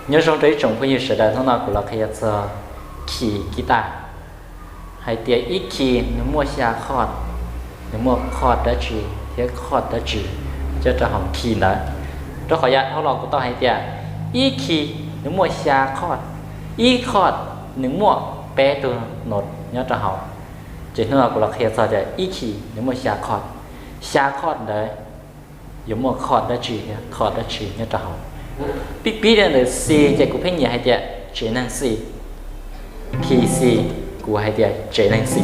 Nyob zoo rau ib tsoom phooj ywg sawv daws, hnub no kuv los qhia txog key guitar, hais tias ib key nws muaj xya chord, nws muaj chord dab tsi thiab chord dab tsi nyob rau hauv key ntawd. Rau qhov yav dhau los kuv tau hais tias ib key nws muaj xya chord, ib chord nws muaj peb tug note nyob rau hauv. Ces hnub no kuv los qhia txog tias ib key nws muaj xya chord, xya chord ntawd yuav muaj chord dab tsi thiab chord dab tsi nyob rau hauv. Pib pib rau ntawm C ces kuv pheej nyiam hais tias tsev neeg C, key C, kuv hais tias tsev neeg C.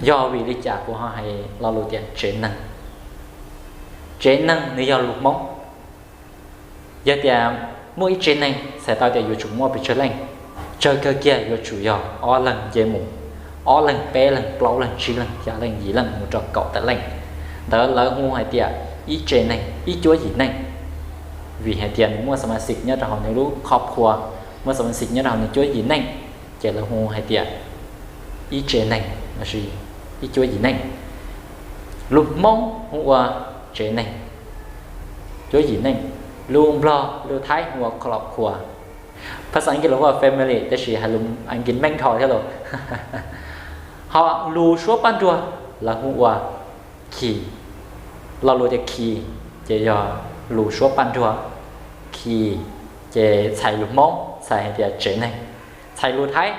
Yog vim li cas kuv ho hais lo lus tias tsev neeg? Tsev neeg nws yog lus Hmoob. Yog tias muaj ib tsev neeg txhais tau tias yuav tsum muaj pes tsawg leej, tsawg kawg kiag yuav tsum yog ob leeg nce mus, ob leeg, peb leeg, plaub leeg, tsib leeg, xya leej, yim leej mus rau kaum tawm leej. Ntawd lawv hu hais tias ib tsev neeg, ib cuab yim neeg. Vim hais tias nws muaj สมาชิก nyob rau hauv nws lubครอบครัว, muaj สมาชิก nyob rau hauv nws cuab yim neeg, ces lawv hu hais tias ib tsev neeg, ib cuab yim neeg. Lus Hmoob hu ua tsev neeg, cuab yim neeg. Lus Nplog, lus Thaib hu ua ครอบครัว. Phas xas Askiv los hu ua family, tab sis hais lus Askiv meej dhau thiab los. Ho lus suab paj nruag lawv hu ua key. Lo lus tias key ces yog lus suab paj nruag, key, ces txhais lus Hmoob txhais hais tias tsev neeg, txhais lus Thaib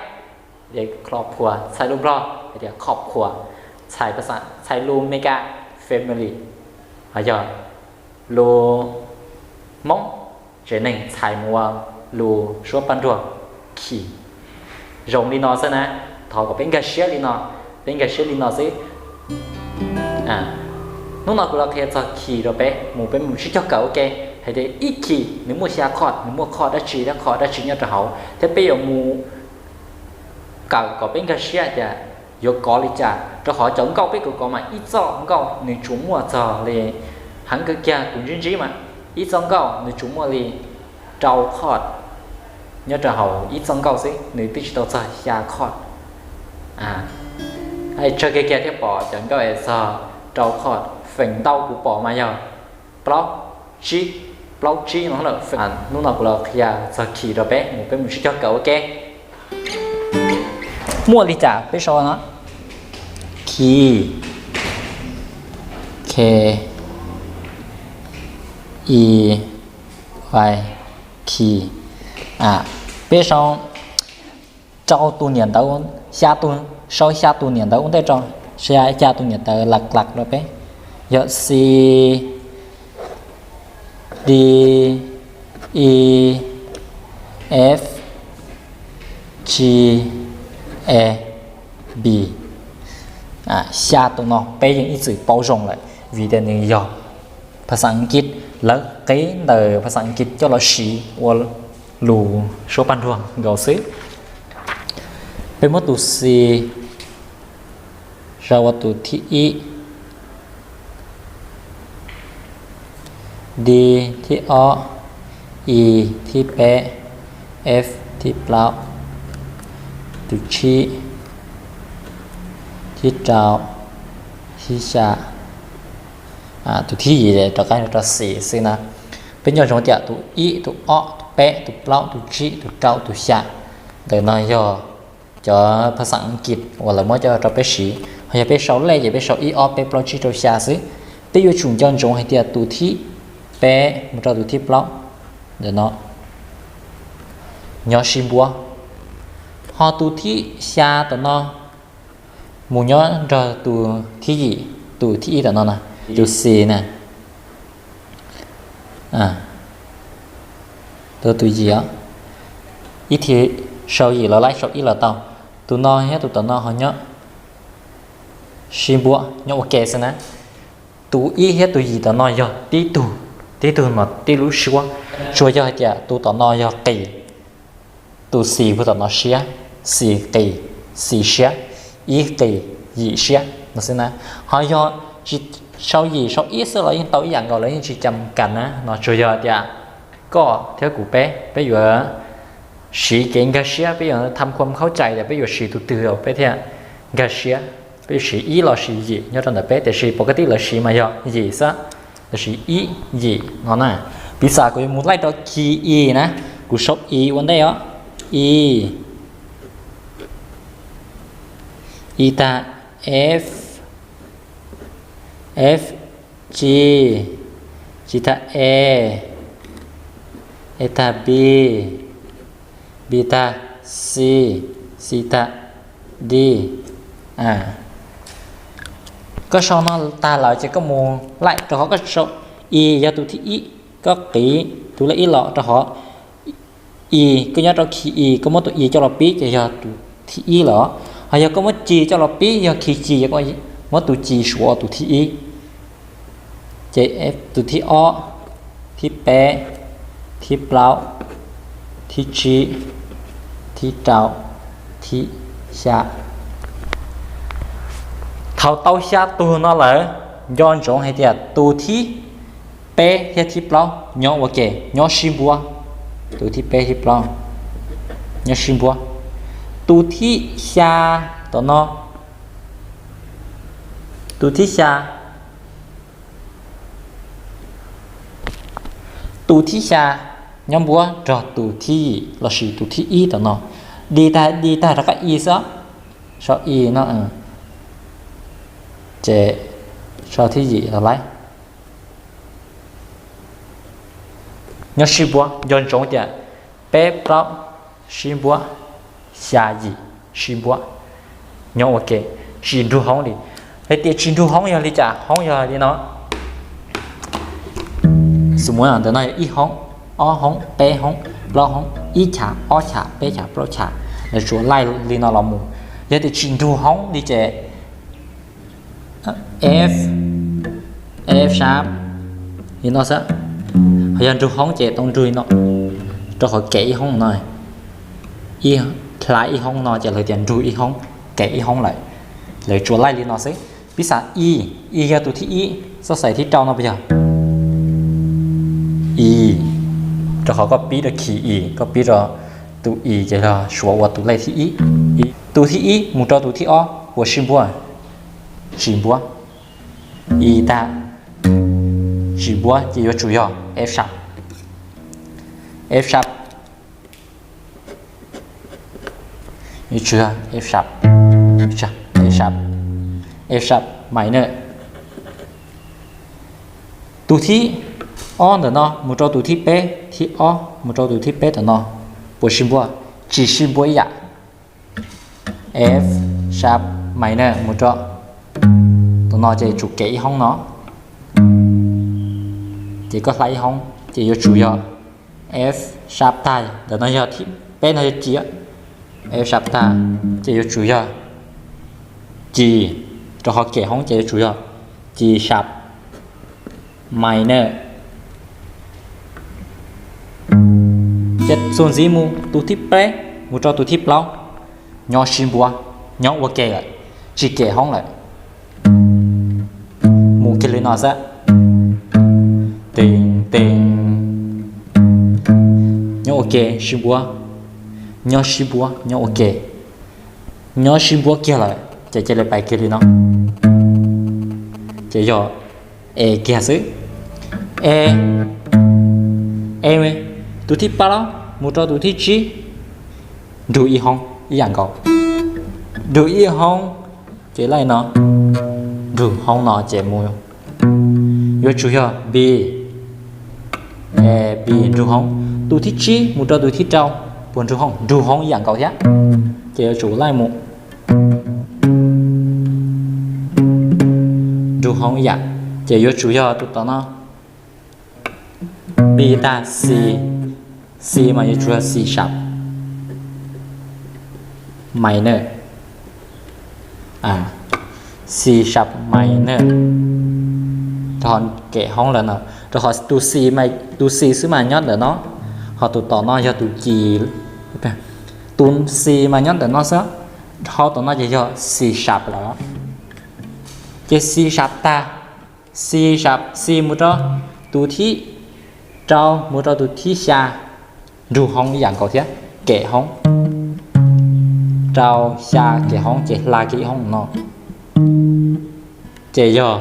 tias ครอบครัว, txhais lus Nplog hais tias ครอบครัว, txhais phas xas, txhais lus Meskas family, ho yog lus Hmoob tsev neeg txhais mus ua lus suab paj nruag key. Zoo li no xwb na, thov kom peb nkag siab li no, peb nkag siab li no xwb. Hnub no kuv los qhia txog key rau peb mus, peb mus sib cog kawm ua ke, hais tias ib key nws muaj xya chord, nws muaj chord dab tsi thiab chord dab tsi nyob rau hauv, thiab peb yuav mus kawm kom peb nkag siab tias yuav kov li cas, rau qhov cov nkauj peb kov kov mas ib txoj nkauj nws tsuas muaj txog li, heev kawg kiag kuv ntsib ntsib mas ib txoj nkauj nws tsuas muaj li rau chord nyob rau hauv ib txoj nkauj xwb, nws twb tsis tau txog xya chord. Tsawg kiag kiag thiaj pom cov nkauj es txog rau chord, feem ntau kuv pom mas yog plaub tsib, plaub tsib no lawm. Hnub no kuv los qhia txog key rau peb mus, peb mus sib cog kawm ua ke. Muaj li cas peb sau no, key, K, E, Y, key. Peb sau rau tus niam ntawv, xya tus, sau xya tus niam ntawv ua ntej rau, xya, xya tus niam ntawv lak lak rau peb, yog C, D, E, F, G, A, B. Xya tus no peb yeej ib txwm paub zoo lawm vim tias nws yog phas xas Askiv, lawv qev ntawm phas xas Askiv coj los siv ua lus suab paj nruag nkaus xwb. Peb muab tus C sau ua tus thib ib, D thib ob, E thib peb, F thib plaub, tus tsib, thib rau, thib xya, tus thib yim rov qab rau xis xwb na. Peb nco ntsoov tias tus ib, tus ob, tus peb, tus plaub, tus tsib, tus rau, tus xya, ntawm no yog cov phas xas Askiv uas lawv muab coj rau peb siv. Ho yog peb sau lej ces peb sau ib, ob, peb, plaub, tsib, rau, xya xwb. Peb yuav tsum nco ntsoov hais tias tus thib peb mus rau tus thib plaub ntawm no nyob sib npuab, ho tus thib xya tom no mus nyob nrog tus thib yim, tus thib ib tom no na, tus xis na, tus yim, ib thim sau yim los laib sau ib los tau. Tus no thiab tus tom no ho nyob sib npuab nyob ua ke xwb na. Tus ib thiab tus yim tom no yog tib tug, tib tug mas tib lub suab, tsuas yog hais tias tus tom no yog qis, tus xis puag tom no siab, xis qis, xis siab, ib qis, yim siab no xwb na. Ho yog tsis sau yim sau ib xwb los yeej tau ib yam nkaus, lawv yeej tsis cam kas na. No tsuas yog tias koj thiab kuv peb, peb yuav siv kev nkag siab, peb yuav tham khuam khaub cai tias peb yuav siv tus twg peb thiaj nkag siab, peb yuav siv ib los siv yim nyob rau ntawm peb, tiam sis pom kaj tij lawv siv mas yog yim xwb, lawv siv ib yim no na. Piv xam kuv yuav mus laij rau kis i na, Kuv sau i ua ntej os. I, i tag, f, f, g, g tag, e, e tag, b, b tag, c, c tag, d. Koj sau no tag lawm ces koj mus laij rau qhov koj sau i yog tus thib ib, koj qiv tus lej ib los rau qhov i, koj nyob rau khi i, koj muab tus i coj los pib ces yog tus thib ib lawm. Ho yog koj muab ci coj los pib yog khi ci, muab tus ci suav ua tus thib ib. Ces tus thib ob, thib peb, thib plaub, thib tsib, thib rau, thib xya. Thaum tau xya tug no lawm, nco ntsoov hais tias tus thib peb thiab thib plaub nyob ua ke, nyob sib npuab. Tus thib peb thib plaub nyob sib npuab. Tus thib xya tom no, tus thib xya, tus thib xya nyob npuab nrog tus thib yim lossis tus thib ib tom no. Di tag, di tag rov qab i xwb, sau i no, ces sau thib yim los laij. Nyob sib npuab, nco ntsoov tias peb plaub sib npuab, xya yim sib npuab, nyob ua ke, tsis nrug hoob li. Hais tias tsis nrug hoob yog li cas? Hoob yog li no. Xws li ntawm no yog ib hoob, ob hoob, peb hoob, plaub hoob, ib chav, ob chav, peb chav, plaub chav, lawv tsuas laij li no los mus. Yog tias tsis nrug hoob li ces f, f sharp li no xwb. Ho yog nrug hoob ces tau nrug li no, rau qhov kem ib hoob no. Ib, hla ib hoob no ces lawv tias nrug ib hoob, kem ib hoob lawm. Lawv tsuas laij li no xwb. Piv xam i, i yog tus thib ib, xoj xais thib rau no puas yog i? Rau qhov koj pib rau khi i, koj pib rau tus i ces yog suav ua tus lej thib ib. Tus thib ib mus rau tus thib ob puas sib npuab? Tsis npuab. I tag, tsis npuab ces yuav tsum yog f sharp. F sharp, f sharp, f sharp, f sharp minor. Tus thib ob ntawm no mus rau tus thib peb, thib ob mus rau tus thib peb tom no, puas sib npuab? Tsis sib npuab ib yam. F sharp minor mus rau tom no ces tsum kem ib hoob no, ces koj hla ib hoob ces yuav tsum yog f sharp tag, ntawm no yog thib peb no yog ci, f sharp tag ces yuav tsum yog ci, rau qhov kem hoob ces yuav tsum yog ci sharp minor. Ces txuas ntxiv mus tus thib peb mus rau tus thib plaub, nyob sib npuab, nyob ua ke lawm, tsis kem hoob lawm. Mus kiag li no xwb, tees tees, nyob ua ke sib npuab, nyob sib npuab, nyob ua ke, nyob sib npuab kiag lawm ces cia li pais kiag li no, ces yog e kiag xwb. E, e, tus thib plaub mus rau tus thib tsib, nrug ib hoob ib yam nkaus, nrug ib hoob, ces laij no, nrug hoob no ces mus, yuav tsum yog b, b nrug hoob. Tus thib tsib mus rau tus thib rau, puas nrug hoob? Nrug hoob ib yam nkaus thiab, ces yuav tsum laij mus nrug hoob ib yam, ces yuav tsum yog tus tom no, b tag c, c mas yuav tsum yog c sharp minor, c sharp minor, rau qhov kem hoob lawm no, rau qhov tus c, tus c xwb mas nyob ntawm no, ho tus tom no yog tus ci, tus c mas nyob ntawm no xwb, ho tom no ces yog c sharp lawm. Ces c sharp tag, c sharp, c mus rau tus thib rau mus rau tus thib xya, nrug hoob ib yam nkaus thiab, kem hoob, rau xya kem hoob ces hla kiag ib hoob no, ces yog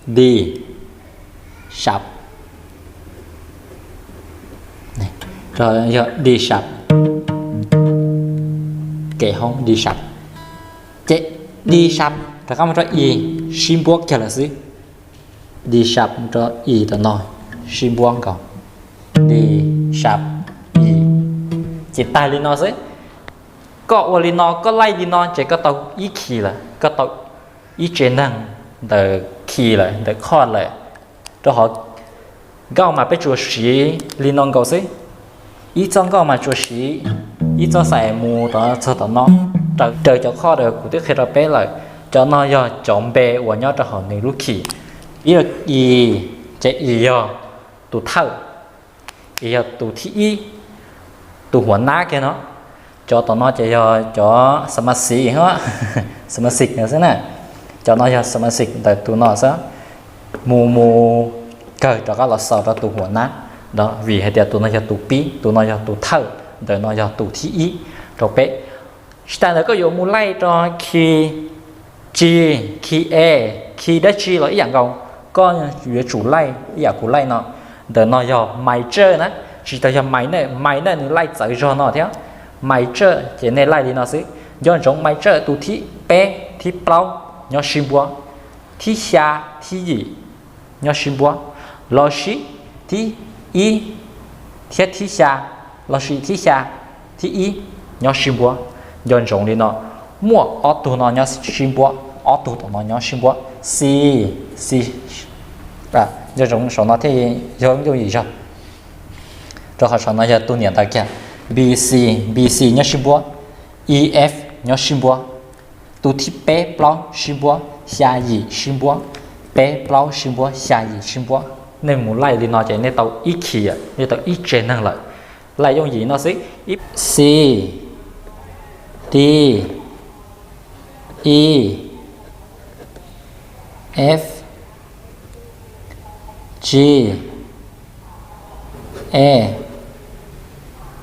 d sharp. Yog D sharp, kev hoob D sharp, ces D sharp rov qab mus rau E, sib npuab kiag lawm xwb. D sharp mus rau E tom no, sib npuab nkaus, D sharp, E, ces tag li no xwb. Koj ua li no, koj laij li no ces koj tau ib key lawm, koj tau ib tsev neeg ntawm key lawm, ntawm chord lawm. Rau qhov nkauj mas peb tsuas siv li no nkaus xwb, ib txoj nkauj mas tsuas siv ib txoj xais mus tod txog tom no, raws cov chord uas kuv twb qhia rau peb lawm. Cov no yog cov npe uas nyob rau hauv nws lub key. Ib, E, ces E yog tus thawj, E yog tus thib ib, tus huam nab kiag no. Cov tom no ces yog cov xamasiv, xamasiv no xwb na. Cov no yog xamasiv ntawm tus no xwb, mus mus kawg rov qab los xaus rau tus huam nab, vim hais tias tus no yog tus pib, tus no yog tus thawj, ntawm no yog tus thib ib rau peb. Tsis tas ntawd koj yuav mus laij rau key G, key A, key dab tsi los ib yam nkaus, koj yuav tsum laij ib yam kuv laij no. Ntawm no yog major na, tsis tas yog minor, minor nws laij txawv zog no thiab. Major ces nej laij li no xwb. Nco ntsoov major tus thib peb, thib plaub nyob sib npuab, thib xya, thib yim nyob sib npuab, lossis thib ib thiab thib xya, lossis thib xya, thib ib nyob sib npuab. Nco ntsoov li no, muaj ob tug no nyob sib npuab, ob tug tom no nyob sib npuab. C, C, nco ntsoov saum no thiaj yog yooj yim zog, rau qhov saum no yog tus niam ntawv kiag. B C, B C nyob sib npuab, E F nyob sib npuab, tus thib peb plaub sib npuab, xya yim sib npuab, peb plaub sib npuab, xya yim sib npuab. Nej mus laij li no ces nej tau ib key, nej tau ib tsev neeg lawm. Laij yooj yim no xwb. C, D, E, F, G, A,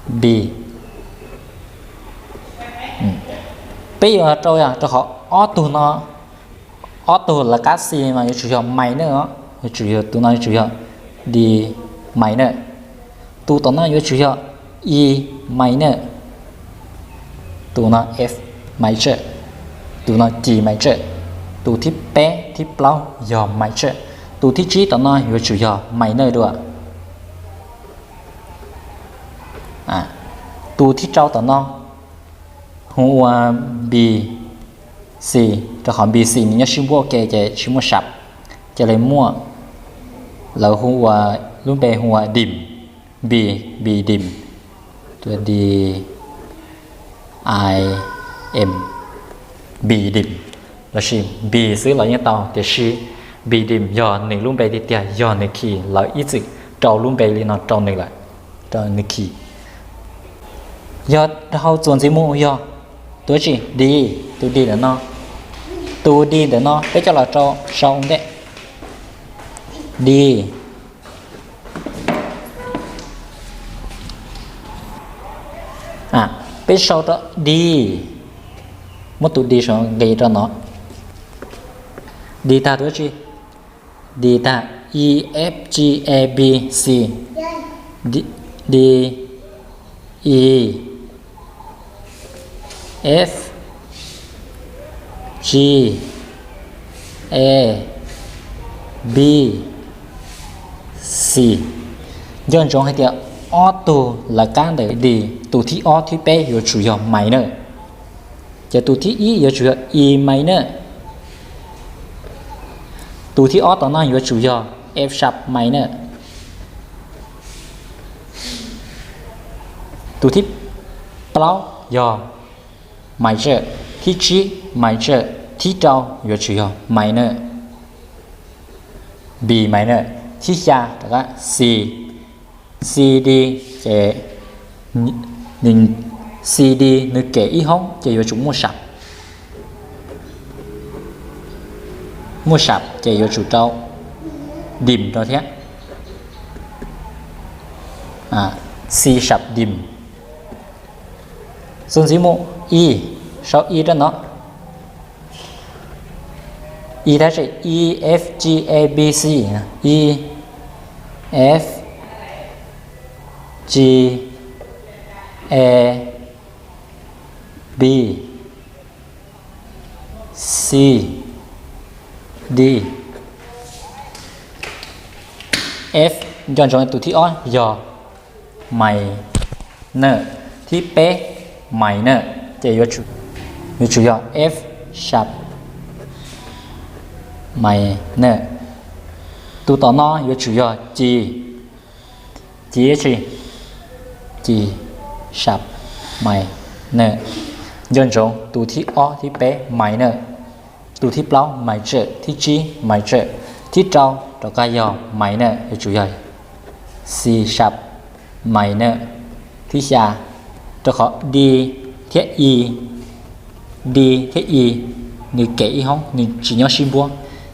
B. Peb yuav rau, rau qhov ob tug no, ob tug lawv qab C mas yuav tsum yog minor, yuav tsum yog tus no yuav tsum yog D minor, tus tom no yuav tsum yog E minor, tus no F major, tus no G major, tus thib peb thib plaub yog major, tus thib tsib tom no yuav tsum yog minor dua. Tus thib rau tom no hu ua B C, rau qhov B C nws nyob sib npuab ua ke ces tsis muaj sharp, ces li muaj, lawv hu ua, lub npe hu ua dim, B, B dim, tus D I M, B dim, lossis B xwb los yeej tau, tiam sis B dim yog nws lub npe tiag tiag, yog nws key, lawv ib txwm rau lub npe li no rau nws lawm, rau nws key. Yog hauv txuas ntxiv mus yog tus dab tsi? D, tus D ntawm no, tus D ntawm no peb coj los rau sau ua ntej, D. Peb sau rau D, muab tus D sau nqis rau no. D tag tus dab tsi? D tag E F G A B C, D, E, F, G, A, B, C. Nco ntsoov hais tias ob tug lawv qab ntawm D, tus thib ob thib peb yuav tsum yog minor, ces tus thib ib yuav tsum yog E minor, tus thib ob tom no yuav tsum yog F sharp minor, tus thib plaub yog major, thib tsib major, thib rau yuav tsum yog minor, B minor, thib xya rov qab C, C D, ces C D nws kem ib hoob ces yuav tsum muaj sharp, muaj sharp ces yuav tsum rau dim rau thiab, C sharp dim. Txuas ntxiv mus E, sau E rau no. E tab sis E F G A B C, E F G A, B, C, D, F. Nco ntsoov tus thib ob yog minor, thib peb minor, ces yuav tsum yog F sharp minor. Tus tom no yuav tsum yog G, G, G sharp minor. Nco ntsoov tus thib ob thib peb minor, tus thib plaub major, thib tsib major, thib rau rov qab yog minor, yuav tsum yog C sharp minor. Thib xya, rau qhov D thiab E, D thiab E nws kem ib hoob, nws tsis nyob sib npuab,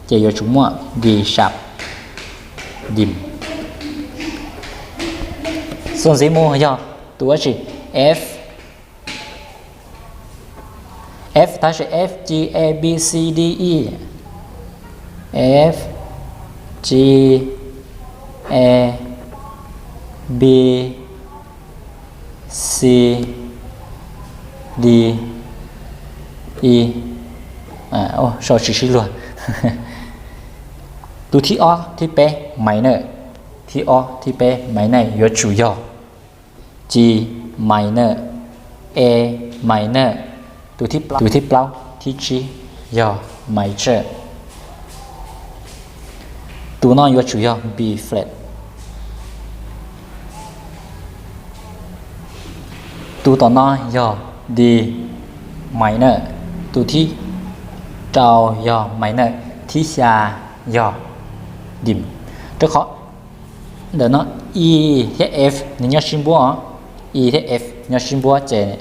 ces yuav tsum muaj D sharp dim. Txuas ntxiv mus yog tus dab tsi? F. F tab sis F G A B C D E, F G A B C D E. Sau tsis sib luag. Tus thib ob thib peb minor, thib ob thib peb minor yuav tsum yog G minor, A minor, tus thib plaub, tus thib plaub thib tsib yog major. Tus no yuav tsum yog B flat. Tus tom no yog D minor, tus thib rau yog minor, thib xya yog dim. Rau qhov ntawm no E thiab F nws nyob sib npuab, E thiab F nyob sib npuab ces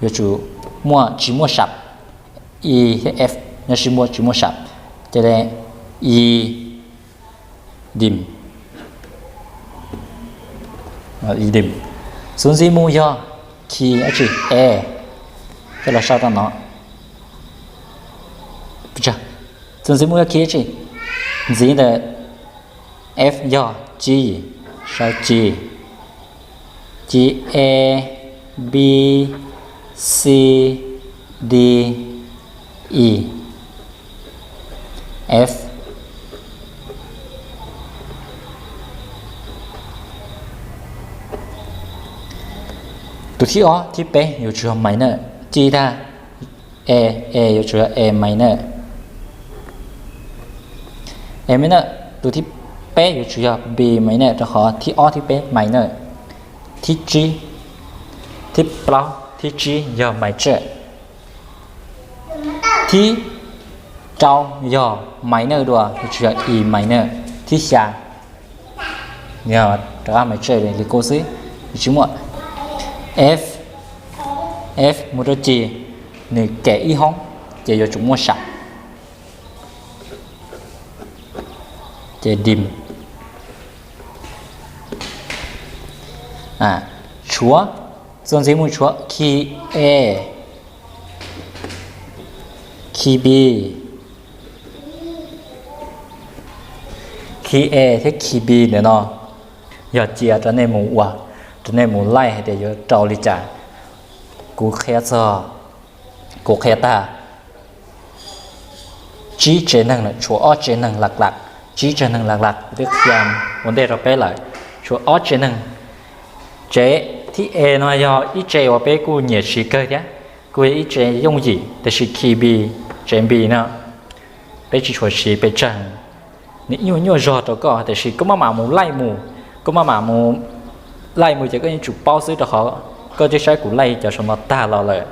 yuav tsum muaj, tsis muaj sharp. E thiab F nyob sib npuab tsis muaj sharp, ces E dim, dim. Txuas ntxiv mus yog key dab tsi? A. Coj los sau rau no. Txuas ntxiv mus yog key dab tsi? Ntxiv ntawm F yog G, sau G, G A B C D E F. Tus thib ob thib peb yuav tsum yog minor, ci tag, A, A yuav tsum yog A minor. A minor, tus thib peb yuav tsum yog B minor rau qhov thib ob thib peb minor. Thib tsib, thib plaub thib tsib yog major. Thib rau yog minor dua, yuav tsum yog E minor. Thib xya yog rov qab major li kuj xwb, tsis muaj F, F mus rau ci, nws kem ib hoob, ces yuav tsum muaj sharp, ces dim. Tshuav, txuas ntxiv mus tshuav key A, key B, key A thiab key B ntawm no yog cia rau nej mus ua, rau nej mus laij hais tias yuav rau li cas. Kuv qhia txog, kuv qhia tag tsib tsev neeg lawm, tshuav ob tsev neeg lam lam, tsib tsev neeg lam lam kuv twb qhia ua ntej rau peb lawm, tshuav ob tsev neeg. Tsev thib A no yog ib tsev uas peb kuj nyiam siv kawg thiab, kuj yog ib tsev yooj yim, tiam sis key B, tsev B no peb tsis tshua siv pes tsawg. Nws ib nyuag nyuaj zog rau koj, tiam sis koj maj mam mus laij mus, koj maj mam mus laij mus ces koj yeej tsum paub xwb, rau qhov koj twb saib kuv laij cov saum no tag los lawm,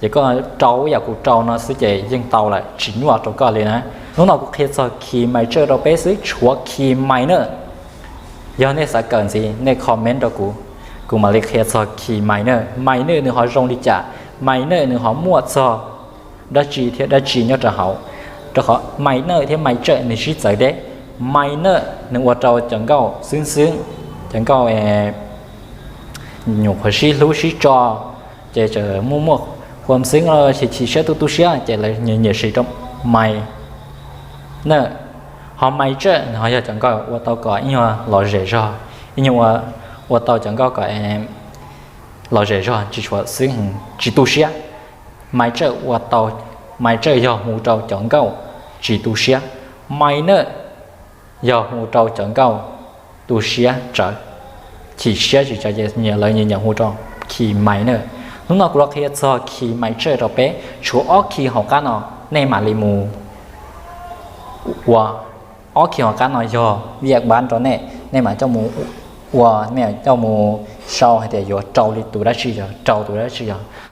ces koj rau ib yam kuv rau no xwb ces yeej tau lawm, tsis nyuaj rau koj li na. Hnub no kuv qhia txog key major rau peb xwb, tshuav key minor. Yog nej xav kawm ntxiv nej comment rau kuv, kuv mam li qhia txog key minor. Minor nws ho zoo li cas? Minor nws ho muaj txog dab tsi thiab dab tsi nyob rau hauv? Rau qhov minor thiab major nws sib txawv deb. Minor nws ua rau cov nkauj xwb xwb, cov nkauj nyuam qhuav sib hlub sib tso, ces tseem muaj muaj huam xeeb los chim chim siab tu tu siab ces lawv nyiam nyiam siv rau minor. Ho major nws ho yog cov nkauj ua tau kom ib nyuag lom zem zog, ib nyuag ua, ua tau cov nkauj kom los zem zog tsis tshua xwb heev, tsis tu siab. Maiv tsawj ua tau, maiv tsawj yog hu rau cov nkauj tsis tu siab. Maiv nawj yog hu rau cov nkauj tu siab tsawv, chim siab tsis tsawv ces lawv nyiam hu rau khi maiv nawj. Hnub no kuv los qhia txog khi maiv tsawj rau peb, tshuav ob khi hauv qab no, nej mam li mus ua. Ob khi hauv qab no yog viaj npab rau nej, nej mam coj mus ua, nej coj mus sau hais tias yuav rau li tus dab tsi yog, rau tus dab tsi yog.